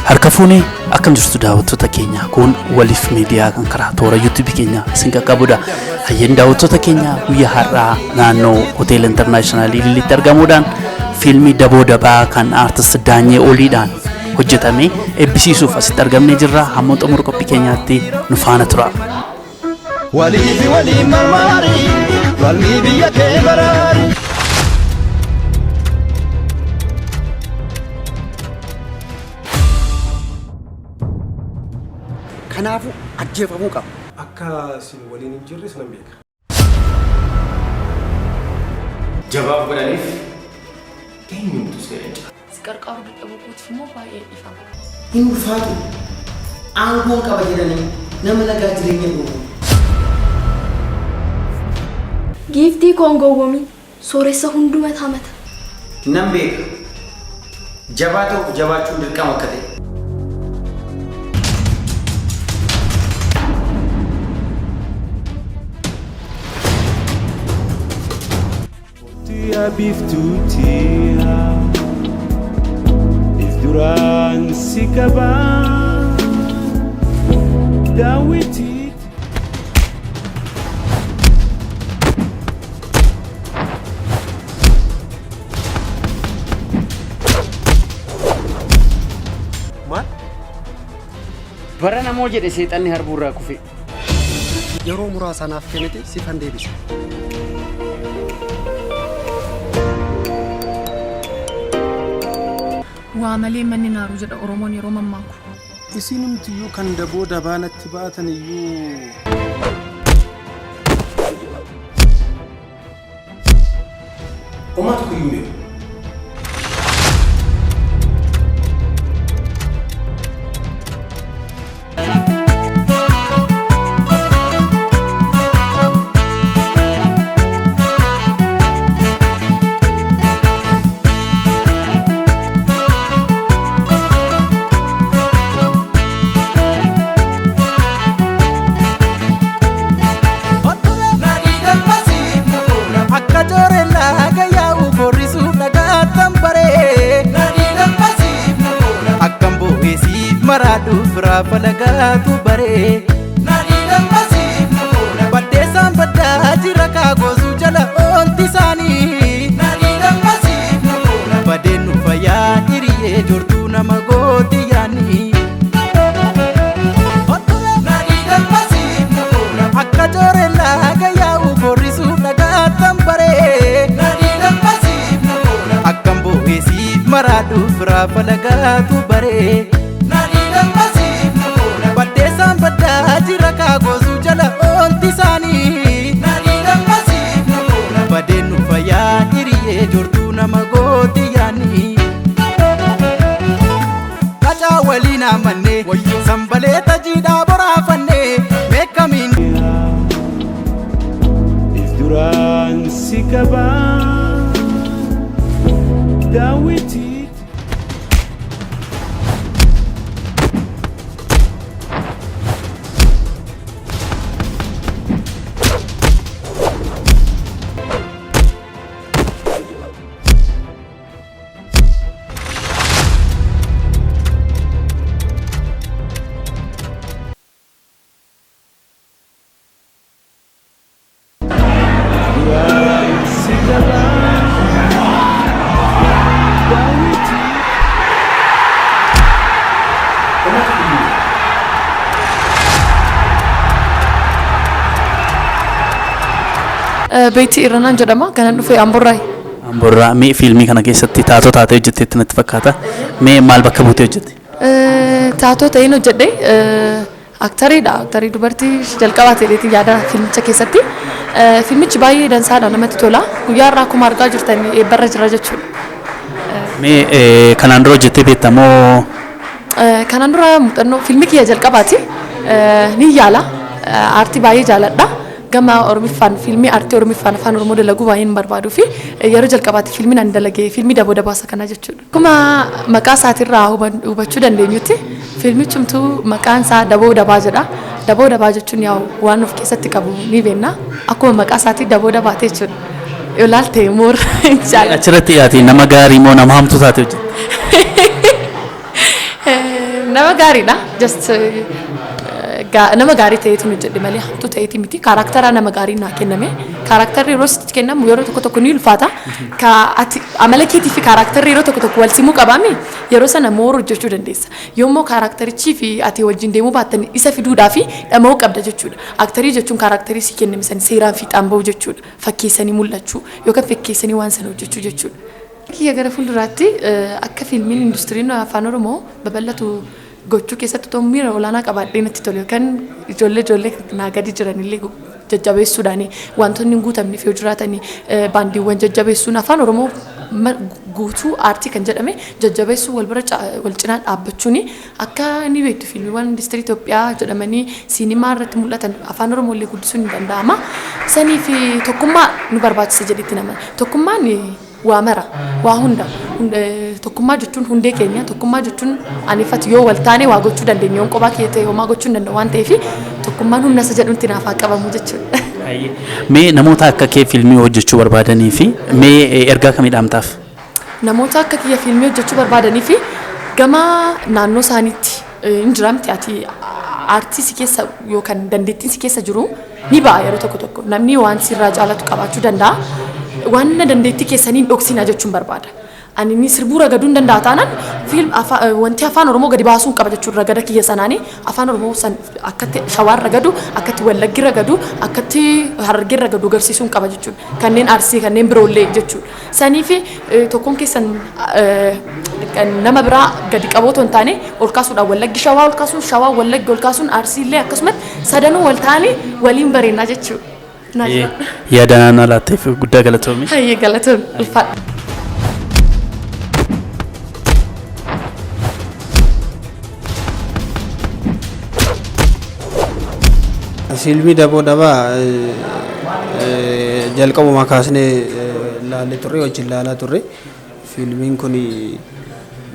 Harka fuunee akkam jirtu daawwattoota keenya kun waliif miidiyaa kan karaa toora yuutuubii keenya isin qaqqabudha. Hayyeen daawwattoota keenya guyyaa har'aa naannoo hoteela intarnaashinaal Ilillitti argamuudhaan fiilmii Daboo Dabaa kan aartist Daanyee Oliidhaan hojjetame eebbisiisuuf asitti argamnee jirra. Hamma xumura qophii keenyaatti nu faana tura. Waliifi waliin marmaari, falmii biyya kee baraari. Kanaafuu ajjeefamuu qaba. Akka isin waliin hin jirre sanan beeka. Jabaaf godhaniif eenyumtu seera hin caalu. Si qarqaaruu dadhabuu kootiif immoo baay'een dhiifama. Hin ulfaatu. Aangoon qaba jedhanii nama nagaa jireenya dhowwu. Giiftii koo hin gowwomin, sooressa hundumatu hamata. Nan beeka. Jabaa ta'uuf jabaachuun dirqama akka ta'e. Tiya biiftuu tiya if duraan si qaba daawwitii. Maal? Bara namoo jedhe seexanni harbuurraa kufee. Yeroo muraasa naaf kennite sifan deebisa. Waa malee manni naaru jedha Oromoon yeroo mammaaku. Isinumtiyyuu kan daboo dabaa natti baatan iyyuu. Homaa tokko iyyuu hin beeku. Akka joorellaa gayyaa'u korrisuu dhagaattan baree. Akkam boo'ee siif maraadhuuf raafa lagaatu baree. Baddeessaan baddaa jira kaagosuu jala oolti isaanii. Badeen nu fayyaa hiriyyee jortuu nama gooti yaanii. Akka joorellaa gayyaa'u korrisuu dhagaattan baree. Akkam boo'ee siif maraadhuuf raafa lagaatu baree. Baddeessaan baddaa jira kaagosuu jala oolti isaanii. Badeen nu fayyaa hiriyyee jortuu nama gooti yaanii. Qacaa waliin amannee sanbalee tajiidhaa boraafannee meekkamiin. If duraan si qaba daawwitii. Duraan si qaba daawwitii. Homaa tokko iyyuu hin beeku. Beetii Irranaan jedhama. Kanan dhufe Amborraayi. Amborraa mee fiilmii kana keessatti taatoo taatee hojjetteetti natti fakkaata. Mee maal bakka buutee hojjette? Taatoo ta'een hojjedhe. Aktariidha. Aktarii dubartii jalqabaa ta'eetiin yaada fiilmicha keessatti. Fiilmichi baay'ee dansaadha namatti tola. Guyyaa har'aa akkuma argaa jirtan eebbarra jira jechuudha. Mee kanaan dura hojjettee beekta moo? Kanaan dura muuxannoo fiilmii kiyya jalqabaati. Ni yaala. Aartii baay'ee jaaladha. Gama Oromiffaan fiilmii aartii Oromiffaan afaan Oromoo dalaguu baay'een barbaaduu fi yeroo jalqabaati fiilmiin ani dalage fiilmii Daboo Dabaasa kana jechuudha. Akkuma maqaa isaatirraa hubachuu dandeenyutti fiilmichumtuu maqaan isaa Daboo Dabaa jedha. Daboo Dabaa jechuun yaa'u waan of keessatti qabu ni beekna. Akkuma maqaa isaatii Daboo Dabaate jechuudha. Yoo ilaalte moor jaalladha. Achirratti ati nama gaarii moo nama hamtuu taate hojjette? Nama gaariidha. Just nama gaarii ta'eetu nu jedhe malee hamtuu ta'eeti miti. Character nama gaarii naa kenname. Characterri yeroo sitti kennamu yeroo tokko tokko ni ulfaata. Ka ati amala keetii fi characterri yeroo tokko tokko wal simuu qabaami, yeroo sana more hojjechuu dandeessa. Yoommoo characterichii fi ati wajjin deemuu baattan, isa fiduudhaa fi dhama'uu qabda jechuudha. Actorii jechuun characterii si kenname san seeraan fiixaan bahu jechuudha. Fakkeessanii mul'achuu yookaan fakkeessanii waan sana hojjechuu jechuudha. Kiyya gara fuulduraatti akka fiilmiin industiriin afaan Oromoo babal'atu gochuu keessatti otoo miira olaanaa qabaadhee natti tole, yookaan ijoollee naa gadi jiranillee jajjabeessuudhaan, wantoonni hin guutamneef yoo jiraatanii baandiiwwan jajjabeessuun, afaan Oromoo guutuu aartii kan jedhame jajjabeessuu, wal bira wal cinaa dhaabbachuun, akka inni beektu fiilmiiwwan industirii Itoophiyaa jedhamanii siinimaa irratti mul'atan afaan Oromoo illee guddisuun ni danda'ama. Sanii fi tokkummaa nu barbaachisa jedhetti nama. Tokkummaan waa mara, waa hunda. Tokkummaa jechuun hundee keenya. Tokkummaa jechuun anifati yoo wal taane waa gochuu dandeenya. Yoon kophaa kee ta'e homaa gochuu hin danda'u waan ta'eef, tokkummaan humna isa jedhutti naaf haa qabamu jechuudha. Mee namoota akka kee fiilmii hojjechuu barbaadanii fi mee ergaa kamii dhaamtaaf? Namoota akka kiyya fiilmii hojjechuu barbaadanii fi gama naannoo isaaniitti hin jiramti, ati aartii si keessa yookaan dandeettiin si keessa jiru ni ba'a. Yeroo tokko tokko namni waan sirraa jaalatu qabaachuu danda'a. Waan dandeettii keessanii hin dhoksina jechuun barbaada. Ani ni sirbuu ragaduu hin danda'a taanaan, fiilm wanti afaan Oromoo gadi baasuu hin qaba jechuudha. Ragada kiyya sanaanii afaan Oromoo san akkatti Shawaan ragadu, akkatti Wallaggi ragadu, akkatti Harargeen ragadu agarsiisuu hin qaba jechuudha. Kanneen Arsii, kanneen biroollee jechuudha. Sanii fi tokkoon keessan nama biraa gadi qaboo otoo hin taane ol kaasuudhaan, Wallaggi Shawaa ol kaasuun, Shawaa Wallaggi ol kaasuun, Arsii illee akkasumatti sadanuu wal ta'anii waliin bareennaa jechuudha. Naa jira. Yaada naannoo laatteef guddaa galatoomi. Hayyee, galatoon, ulfaadha. Fiilmii Daboo Dabaa jalqabumaa kaasnee ilaalee turre, wajjin ilaalaa turre. Fiilmiin kun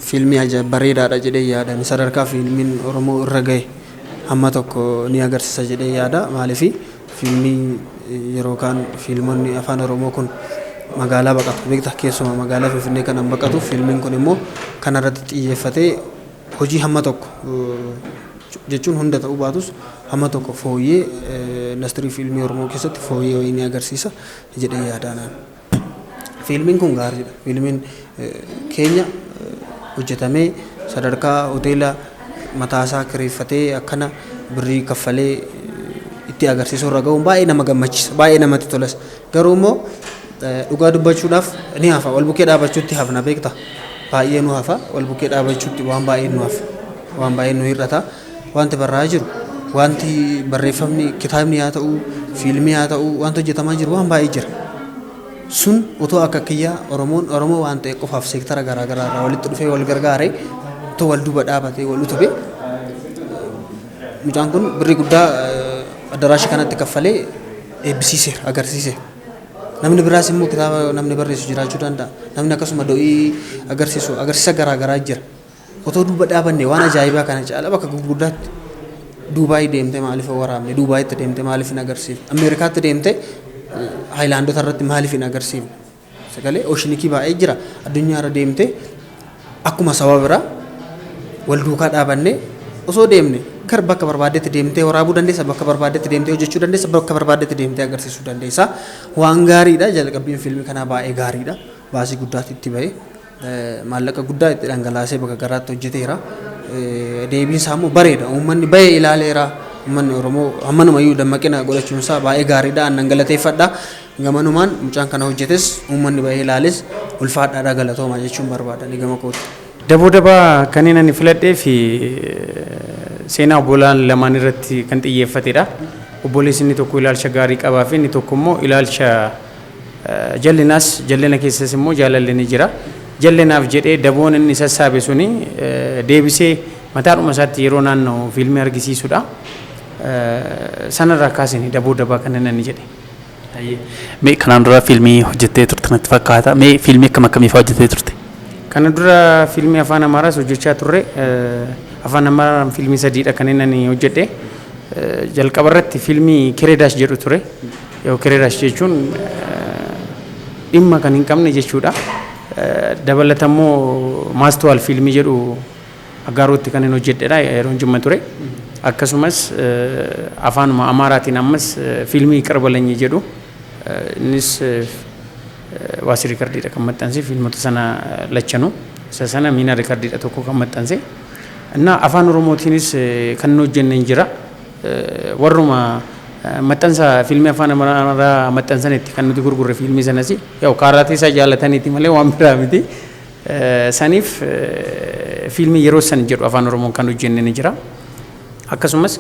fiilmii bareedaadha jedhee yaadan. Sadarkaa fiilmiin Oromoo irra gahe hamma tokko ni agarsiisa jedhee yaada. Maaliif, fiilmii yeroo kaan fiilmonni afaan Oromoo kun magaalaa baqatu beekta, keessumaa magaalaa Finfinnee kanan baqatu. Fiilmiin kun immoo kanarratti xiyyeeffatee hojii hamma tokko jechuun hunda ta'uu baatus hamma tokko fooyyee industirii fiilmii Oromoo keessatti fooyyee wayii ni agarsiisa jedhee yaadaanaan. Fiilmiin kun gaariidha. Fiilmiin keenya hojjetamee sadarkaa hoteela mataasaa kireeffatee akkana birrii kaffalee itti agarsiisuu irra gahuun baay'ee nama gammachiisa. Baay'ee namatti tolas. Garuu immoo dhugaa dubbachuudhaaf ni hafa. Wal bukkee dhaabachuutti hafna beekta. Baay'ee nu hafa. Wal bukkee dhaabachuutti waan baay'ee nu hafa. Waan baay'ee nu hir'ata. Wanti barraa'aa jiru, wanti barreeffamni kitaabni haa ta'u, fiilmii haa ta'u, wanti hojjetamaa jiru waan baay'ee jira. Sun otoo akka kiyyaa Oromoon Oromoo waan ta'e qofaaf seektara garaa garaa irraa walitti dhufee wal gargaaree, otoo wal duuba dhaabatee wal utubee, mucaan kun birrii guddaa addaraasha kanatti kaffalee eebbisiiseera, agarsiiseera. Namni biraas immoo kitaaba namni barreessu jiraachuu danda'a. Namni akkasuma do'ii agarsiisu, agarsiisa garaa garaa jira. Otoo duuba dhaabanne waan ajaa'ibaa kana caala bakka gurguddaatti, Duubaayii deemtee maaliif hin waraabne? Duubaayitti deemtee maaliif hin agarsiifne? Ameerikaatti deemtee haayilaandota irratti maaliif hin agarsiifne? Sagalee oceanikii baay'ee jira. Addunyaa irra deemtee akkuma saba biraa wal duukaa dhaabannee osoo deemne, gar bakka barbaaddetti deemtee waraabuu dandeessa, bakka barbaaddetti deemtee hojjechuu dandeessa, bakka barbaaddetti deemtee agarsiisuu dandeessa. Waan gaariidha. Jalqabbiin fiilmii kanaa baay'ee gaariidha. Baasii guddaatu itti ba'e. Maallaqa guddaa itti dhangalaasee bakka garaatti hojjeteera. Deebiin isaa immoo bareeda. Uummanni baay'ee ilaaleera. Uummanni Oromoo hammanumayyuu dammaqina godhachuun isaa baay'ee gaariidha. Annan galateeffadha. Gamanumaan mucaan kana hojjetes, uummanni baay'ee ilaales, ulfaadhaadha, galatooma jechuun barbaada ni gama kooti. Daboo Dabaa kanneen ani filadhee fi seenaa obbolaan lamaan irratti kan xiyyeeffatedha. Obboleessi inni tokko ilaalcha gaarii qabaa fi inni tokko immoo ilaalcha jallinaas, jallina keessas immoo jaalalli ni jira. Jallinaaf jedhee daboon inni sassaabe suni deebisee mataadhuma isaatti yeroo naanna'u fiilmii argisiisudha. Sanarraa kaasini Daboo Dabaa kan inni jedhe. Mee kanaan dura fiilmii hojjettee turte natti fakkaata. Mee fiilmii akkam akkamii fa'aa hojjettee turte? Kana dura fiilmii afaan Amaaraas hojjechaa turre. Afaan Amaaraan fiilmii sadiidha kan inni ani hojjedhe. Jalqaba irratti fiilmii Kereedaash jedhu ture. Yoo Kereedaash jechuun dhimma kan hin qabne jechuudha. Dabalata immoo Maastuwaal fiilmii jedhu Aggaarootti kan hin hojjedhedha yeroon Jimma ture. Akkasumas afaanuma Amaaraatiin ammas fiilmii Qarbalanyii jedhu innis Waasii Riikardiidha kan maxxanse fiilmota sana lachanuu. Isa sana Miinaa Riikardiidha tokko kan maxxanse. Innaa afaan Oromootiinis kan hin hojjenne hin jira. Warruma maxxansa fiilmii afaan Amaaraa maxxansanitti kan nuti gurgurre fiilmii sanas yaa'u kaaraatii isaa jaallataniiti malee waan biraa miti. Saniif fiilmii yeroo san jedhu afaan Oromoon kan hojjenne ni jira. Akkasumas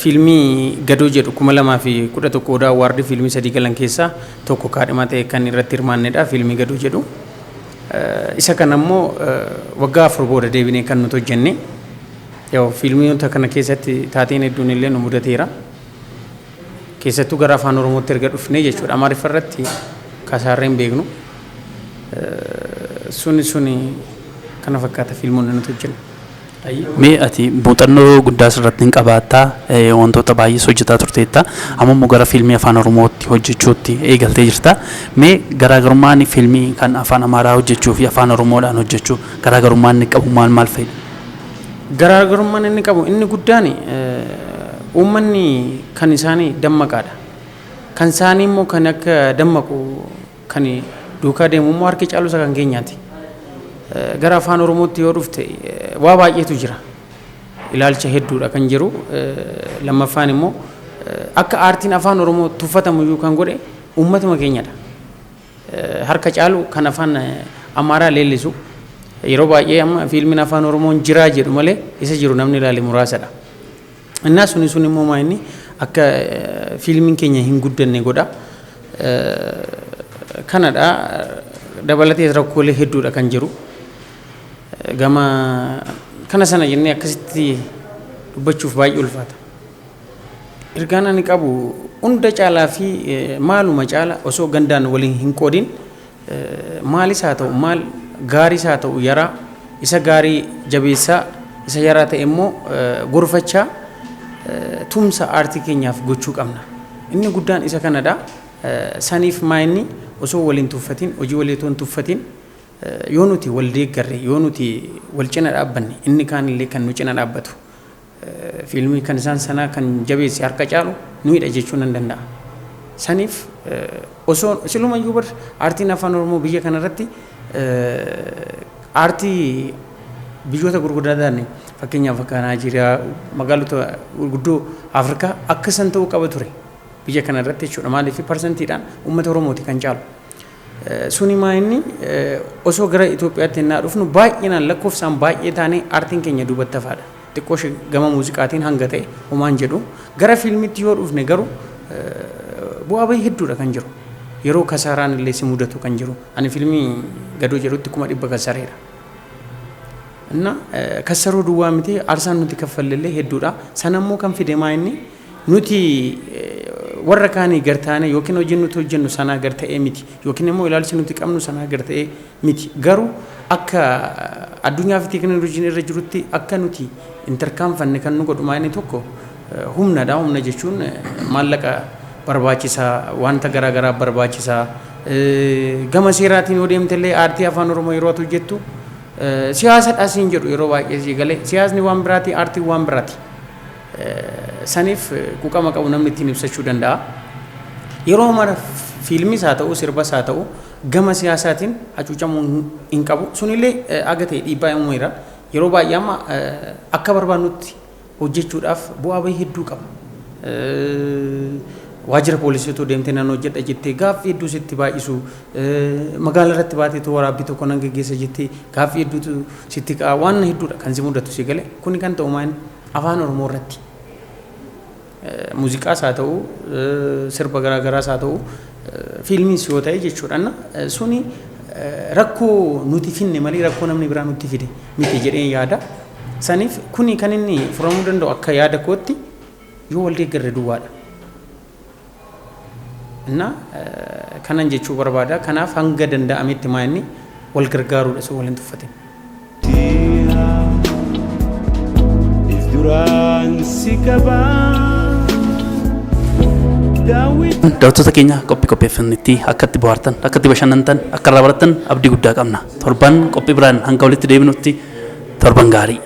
fiilmii Gadoo jedhu 2011 Odaa Awwaardii fiilmii sadii galan keessaa tokko kaadhimaa ta'e kan irratti hirmaannedha fiilmii Gadoo jedhu. Isa kana immoo waggaa 4 booda deebinee kan nuti hojjenne. Yaa'u fiilmiiwwan kana keessatti taateen hedduun illee nu mudateera. Keessattuu gara afaan Oromootti erga dhufnee jechuudha. Amaariffa irratti kasaarree hin beeknu. Suni suni kana fakkaata fiilmoonni nuti hojjennu. Mee ati muuxannoo guddaa asirratti hin qabaattaa wantoota baay'ees hojjetaa turteetta. Amma immoo gara fiilmii afaan Oromootti hojjechuutti eegaltee jirta. Mee garaagarummaan fiilmii kan afaan Amaaraa hojjechuu fi afaan Oromoodhaan hojjechuu garaagarummaan inni qabu maal maal fa'i? Garaagarummaan inni qabu inni guddaan uummanni kan isaanii dammaqaadha. Kan isaanii immoo kan akka dammaqu kan duukaa deemu immoo harki caalu isa kan keenyaati. Gara afaan Oromootti yoo dhufte waa baay'eetu jira. Ilaalcha hedduudha kan jiru. Lammaffaan immoo akka aartiin afaan Oromoo tuffatamu iyyuu kan godhe uummatuma keenyadha. Harka caalu kan afaan Amaaraa leellisu. Yeroo baay'ee amma fiilmiin afaan Oromoon jiraa jedhu malee isa jiru namni ilaale muraasadha. Innaa suni sun immoo maa inni akka fiilmiin keenya hin guddanne godha. Kanadha dabalatee rakkoolee hedduudha kan jiru. Gama kana sana jennee akkasitti dubbachuuf baay'ee ulfaata. Ergaan ani qabu hunda caalaa fi maaluma caala osoo gandaan waliin hin qoodin maalis haa ta'u maal gaariis haa ta'u yaraa isa gaarii jabeessaa isa yaraa ta'e immoo gorfachaa tumsa aartii keenyaaf gochuu qabna. Inni guddaan isa kanadha. Saniif maa inni osoo waliin tuffatin hojii walii otoo hin tuffatin yoo nuti wal deeggarre yoo nuti wal cina dhaabbanne inni kaan illee kan nu cina dhaabbatu. Fiilmii kan isaan sanaa kan jabeesse harka caalu nuyidha jechuu nan danda'a. Saniif osoo silumayyuu bar aartiin afaan Oromoo biyya kanarratti aartii biyyoota gurguddaa ta'an fakkeenyaaf akka Naayijeeriyaa magaalota gurguddoo Afrikaa akka san ta'uu qaba ture biyya kanarratti jechuudha. Maaliif parsantiidhaan uummata Oromooti kan caalu. Suni maa inni osoo gara Itoophiyaatti innaa dhufnu baay'inaan lakkoofsaan baay'ee taanee aartiin keenya duubatti hafaadha. Xiqqoo ishee gama muuziqaatiin hanga ta'e homaan jedhu. Gara fiilmiitti yoo dhufne garuu bu'aa bahii hedduudha kan jiru. Yeroo kasaaraan illee si mudatu kan jiru. Ani fiilmii gadoo jedhutti 100,000 kasareera. Inna kassaruu duwwaa miti aarsaan nuti kaffalle illee hedduudha. Sana immoo kan fide maa inni nuti warra kaanii gar taane yookiin hojiin nuti hojjennu sanaa gar ta'ee miti yookiin immoo ilaalchi nuti qabnu sanaa gar ta'ee miti. Garuu akka addunyaa fi teekinooloojiin irra jirutti akka nuti hin tarkaanfanne kan nu godhu maa inni tokko humnadha. Humna jechuun maallaqa barbaachisaa wanta garaa garaa barbaachisaa. Gama seeraatiin yoo deemte illee aartii afaan Oromoo yeroo ati hojjettu siyaasadha siin jedhu yeroo baay'ee sii galee siyaasni waan biraati aartiin waan biraati. Saniif quuqama qabu namni ittiin ibsachuu danda'a. Yeroo mara fiilmis haa ta'u sirbas haa ta'u gama siyaasaatiin hacuucamuu hin qabu. Sunillee aga ta'e dhiibbaa uumeera. Yeroo baay'ee amma akka barbaannutti hojjechuudhaaf bu'aa bahii hedduu qaba. Waajjira poolisii otoo deemtee nan hojjedha jettee gaaffii hedduu sitti baay'isu. Magaalaa irratti baatee otoo waraabbii tokko nan geggeessa jettee gaaffii hedduutu sitti ka'a. Waan hedduudha kan si mudatu si galee. Kuni kan ta'u maal afaan Oromoo irratti. Muuziqaas haa ta'u sirba garaagaraas haa ta'u fiilmiis yoo ta'e jechuudha. Suni rakkoo nuti finne malee rakkoo namni biraa nutti fide miti jedheen yaada. Saniif kuni kan inni furamuu danda'u akka yaada kootti yoo wal deeggarre duwwaadha. Inna kanan jechuu barbaada. Kanaaf hanga danda'ametti maa inni wal gargaaruudha osoo wal hin tuffatin. If duraan si qabaa. Daawwattoota keenya qophii qopheeffannetti akka itti bohaartan, akka itti bashannantan, akka irraa barattan abdii guddaa qabna. Torban qophii biraan hanga walitti deebinutti Torban gaarii.